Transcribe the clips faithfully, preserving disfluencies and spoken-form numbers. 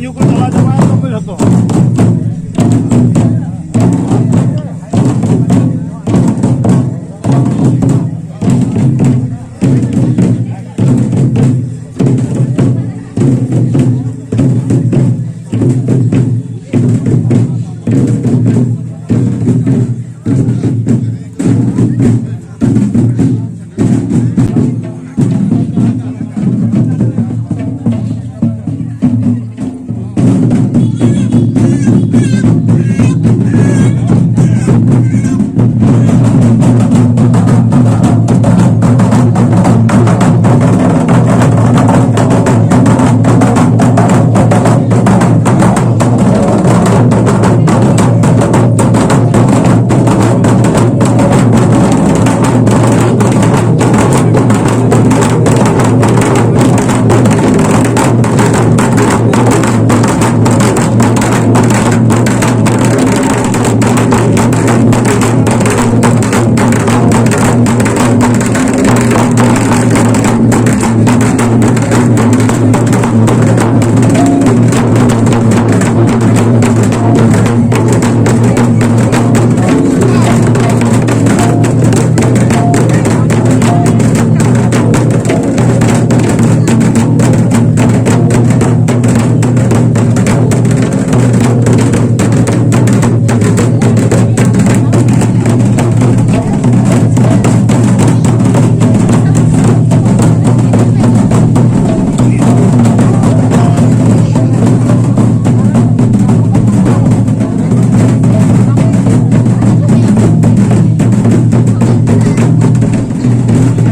ᱧᱩ ᱠᱚ ᱪᱟᱞᱟᱣ ᱪᱟᱵᱟᱭᱮᱱ ᱛᱟᱠᱚ ᱡᱷᱚᱛᱚ᱾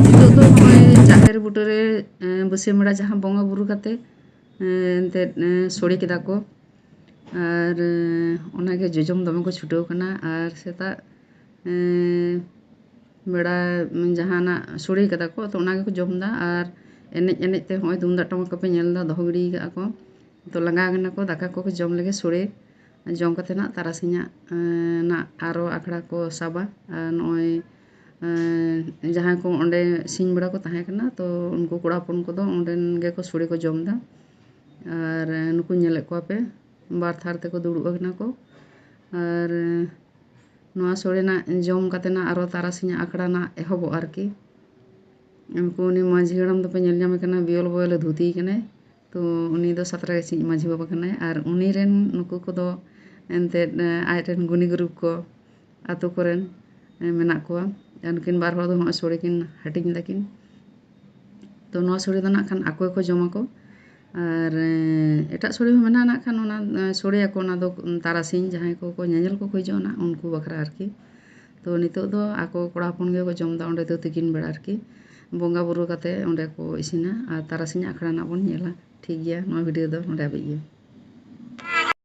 ᱱᱤᱛᱚᱜ ᱫᱚ ᱱᱚᱜᱼᱚᱭ ᱡᱟᱦᱮᱨ ᱵᱩᱴᱟᱹᱨᱮ, ᱮᱸ, ᱵᱟᱹᱥᱭᱟᱹᱢ ᱵᱮᱲᱟ ᱡᱟᱦᱟᱸ ᱵᱚᱸᱜᱟ ᱵᱩᱨᱩ ᱠᱟᱛᱮ, ᱮᱸ, ᱮᱱᱛᱮᱫ, ᱮᱸ, ᱥᱚᱲᱮ ᱠᱮᱫᱟ ᱠᱚ᱾ ᱟᱨ, ᱮᱸ, ᱚᱱᱟᱜᱮ ᱡᱚᱡᱚᱢ ᱫᱚᱢᱮ ᱠᱚ ᱪᱷᱩᱴᱟᱹᱣ ᱠᱟᱱᱟ᱾ ᱟᱨ ᱥᱮᱛᱟᱜ, ᱮᱸ, ᱵᱮᱲᱟ ᱡᱟᱦᱟᱱᱟᱜ ᱥᱚᱲᱮ ᱠᱟᱫᱟ ᱠᱚ, ᱛᱚ ᱚᱱᱟ ᱜᱮᱠᱚ ᱡᱚᱢ ᱮᱫᱟ᱾ ᱟᱨ ᱮᱱᱮᱡ ᱮᱱᱮᱡ ᱛᱮ ᱦᱚᱸᱜᱼᱚᱭ ᱛᱩᱢᱫᱟᱜ ᱴᱟᱢᱟᱠ ᱠᱚᱯᱮ ᱧᱮᱞ ᱮᱫᱟ, ᱫᱚᱦᱚ ᱜᱤᱰᱤ ᱠᱟᱜᱼᱟ ᱠᱚ᱾ ᱛᱚ ᱞᱟᱸᱜᱟ ᱠᱟᱱᱟ ᱠᱚ, ᱫᱟᱠᱟ ᱠᱚᱠᱚ ᱡᱚᱢ ᱞᱮᱜᱮ, ᱥᱚᱲᱮ ᱡᱚᱢ ᱠᱟᱛᱮ ᱱᱟᱜ ᱛᱟᱨᱟᱥᱤᱧᱟᱜ, ᱮᱸ, ᱱᱟᱜ ᱟᱨᱚ ᱟᱠᱷᱲᱟ ᱠᱚ ᱥᱟᱵᱟ᱾ ᱟᱨ ᱱᱚᱜᱼᱚᱭ, ᱮᱸ, ᱡᱟᱦᱟᱸᱭ ᱠᱚ ᱚᱸᱰᱮ ᱥᱤᱧ ᱵᱮᱲᱟ ᱠᱚ ᱛᱟᱦᱮᱸ ᱠᱟᱱᱟ, ᱛᱚ ᱩᱱᱠᱩ ᱠᱚᱲᱟ ᱦᱚᱯᱚᱱ ᱠᱚᱫᱚ ᱚᱸᱰᱮᱱ ᱜᱮᱠᱚ ᱥᱚᱲᱮ ᱠᱚ ᱡᱚᱢ ᱮᱫᱟ᱾ ᱟᱨ ᱱᱩᱠᱩ ᱧᱮᱞᱮᱫ ᱠᱚᱣᱟ ᱯᱮ, ᱵᱟᱨ ᱛᱷᱟᱨ ᱛᱮᱠᱚ ᱫᱩᱲᱩᱵ ᱟᱠᱟᱱᱟ ᱠᱚ᱾ ᱟᱨ ᱱᱚᱣᱟ ᱥᱳᱲᱮ ᱱᱟᱜ ᱡᱚᱢ ᱠᱟᱛᱮ ᱱᱟᱜ ᱟᱨᱚ ᱛᱟᱨᱟᱥᱤᱧᱟᱜ ᱟᱠᱷᱲᱟ ᱱᱟᱜ ᱮᱦᱚᱵᱚᱜᱼᱟ ᱟᱨᱠᱤ᱾ ᱩᱱᱠᱩ, ᱩᱱᱤ ᱢᱟᱹᱡᱷᱤ ᱦᱟᱲᱟᱢ ᱫᱚᱯᱮ ᱧᱮᱞ ᱧᱟᱢᱮ ᱠᱟᱱᱟ, ᱵᱤᱭᱚᱞ ᱵᱚᱭᱚᱞᱮ ᱫᱷᱩᱛᱤ ᱠᱟᱱᱟᱭ᱾ ᱛᱚ ᱩᱱᱤ ᱫᱚ ᱥᱟᱛᱨᱟᱜᱟᱹᱪᱷᱤ ᱢᱟᱹᱡᱷᱤ ᱵᱟᱵᱟ ᱠᱟᱱᱟᱭ᱾ ᱟᱨ ᱩᱱᱤ ᱨᱮᱱ ᱱᱩᱠᱩ ᱠᱚᱫᱚ ᱮᱱᱛᱮᱫ, ᱟᱡ ᱨᱮᱱ ᱜᱩᱱᱤ ᱜᱩᱨᱩᱯ ᱠᱚ ᱟᱛᱳ ᱠᱚᱨᱮᱱ ᱢᱮᱱᱟᱜ ᱠᱚᱣᱟ᱾ ᱟᱨ ᱱᱩᱠᱤᱱ ᱵᱟᱨ ᱦᱚᱲ ᱫᱚ ᱦᱚᱸᱜᱼᱚᱭ ᱥᱳᱲᱮ ᱠᱤᱱ ᱦᱟᱹᱴᱤᱧ ᱫᱟᱠᱤᱱ᱾ ᱛᱚ ᱱᱚᱣᱟ ᱥᱳᱲᱮ ᱫᱚ ᱱᱟᱜ ᱠᱷᱟᱱ ᱟᱠᱚ ᱜᱮᱠᱚ ᱡᱚᱢᱟᱠᱚ᱾ ᱟᱨ ᱮᱴᱟᱜ ᱥᱳᱲᱮ ᱦᱚᱸ ᱢᱮᱱᱟᱜᱼᱟ ᱱᱟᱜ ᱠᱷᱟᱱ, ᱚᱱᱟ ᱥᱳᱲᱮᱭᱟᱠᱚ, ᱚᱱᱟ ᱫᱚ ᱛᱟᱨᱟᱥᱤᱧ ᱡᱟᱦᱟᱸᱭ ᱠᱚᱠᱚ ᱧᱮᱧᱮᱞ ᱠᱚᱠᱚ ᱦᱤᱡᱩᱜᱼᱟ ᱱᱟᱜ, ᱩᱱᱠᱩ ᱵᱟᱠᱷᱨᱟ ᱟᱨᱠᱤ᱾ ᱛᱚ ᱱᱤᱛᱚᱜ ᱫᱚ ᱟᱠᱚ ᱠᱚᱲᱟ ᱦᱚᱯᱚᱱ ᱜᱮᱠᱚ ᱡᱚᱢ ᱮᱫᱟ ᱚᱸᱰᱮ ᱫᱚ ᱛᱤᱠᱤᱱ ᱵᱮᱲᱟ ᱟᱨᱠᱤ᱾ ᱵᱚᱸᱜᱟ ᱵᱩᱨᱩ ᱠᱟᱛᱮ ᱚᱸᱰᱮ ᱠᱚ ᱤᱥᱤᱱᱟ ᱟᱨ ᱛᱟᱨᱟᱥᱤᱧ ᱟᱠᱷᱲᱟ ᱱᱟᱜ ᱵᱚᱱ ᱧᱮᱞᱟ᱾ ᱴᱷᱤᱠ ᱜᱮᱭᱟ, ᱱᱚᱣᱟ ᱵᱷᱤᱰᱤᱭᱳ ᱫᱚ ᱱᱚᱸᱰᱮ ᱦᱟᱹᱵᱤᱡ ᱜᱮ᱾